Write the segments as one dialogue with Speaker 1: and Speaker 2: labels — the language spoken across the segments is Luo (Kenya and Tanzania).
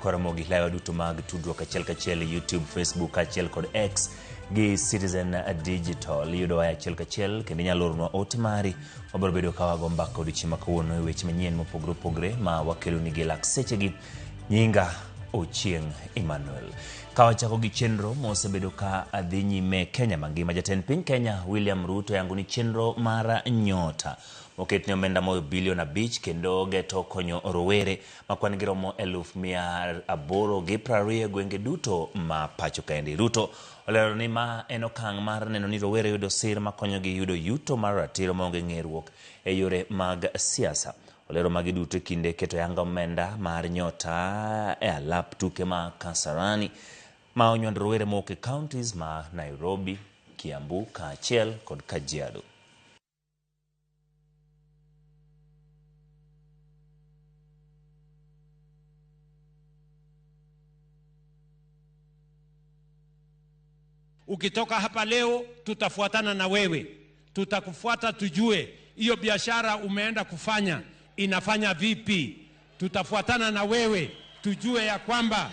Speaker 1: Kwa Ramogi lawa duto mag tudruok achiel kachiel, YouTube, Facebook kaachiel kod X gi Citizen Digital. Iyudowa e achiel kachiel kendo inyalo oronwa ote mari. Wabiro bedo ka wago mbaka odiochieng' ma kawuono e weche manyien mopogore opogore ma wakeloni gi lak sechegi. Nyinga Ochieng' Emmanuel. Ka wachako gi chenro mosebedo ka dhi nyime Kenya mangima, jatend piny Kenya William Ruto yango ni chenro mar Nyota oketne omenda moyo bilion 5 kendo geto konyo rowere ma kwan gi romo 820,000 e gwenge duto ma pacho kaendi. Ruto olero ni ma en okang' mar neno ni rowere yudo sir makonyogi yudo yuto mar ratiro maonge ng'eruok e yore mag siasa. Olero magi duto e kinde keto yanga omenda mar Nyota e alap tuke ma Kasarani ma onywando rowere mowuok e counties ma Nairobi, Kiambu kaachiel kod Kajiado.
Speaker 2: Ukitoka hapa leo, tutafuatana na wewe, tutakufuata tujue hiyo biashara umeenda kufanya inafanya vipi. Tutafuatana na wewe tujue ya kwamba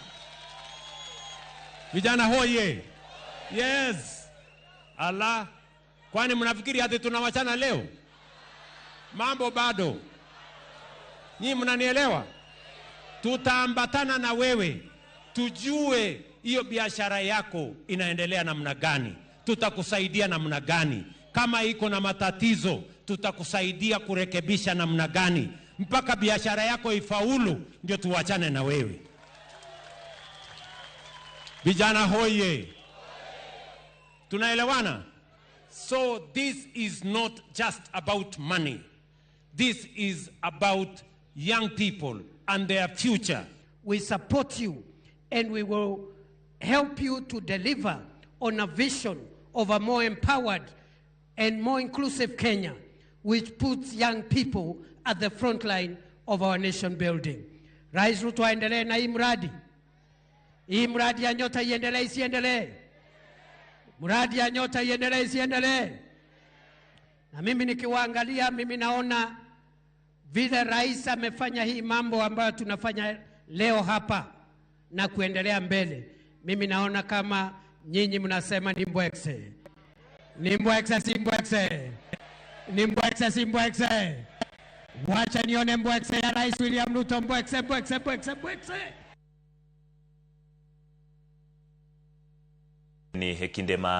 Speaker 2: vijana hoye, yes. Ala, kwani mnafikiri hati tunawachana leo? Mambo bado. Nyinyi mnanielewa? Tutaambatana na wewe tujue hiyo biashara yako inaendelea namna gani, tutakusaidia namna gani. Kama iko na matatizo, tutakusaidia kurekebisha namna gani mpaka biashara yako ifaulu, ndio tuwachane na wewe. Vijana hoye, tunaelewana? So this is not just about money. This is about young people and their future.
Speaker 3: We support you and we will help you to deliver on a vision of a more empowered and more inclusive Kenya, which puts young people at the front line of our nation building. Rais Ruto aendelee na hii mradi. Hii mradi ya Nyota iendelee isiendelee? Mradi ya Nyota iendelee isiendelee? Na mimi nikiwaangalia, mimi naona vile rais amefanya hii mambo ambayo tunafanya leo hapa na kuendelea mbele, mimi naona kama nyinyi mnasema ni mbwekse, ni mbwekse, si mbwekse, ni mbwekse, si mbwekse. Wacha nione mbwekse ya Rais William Ruto, mbwekse, mbwekse, mbwekse, mbwekse.
Speaker 1: Ni e kinde ma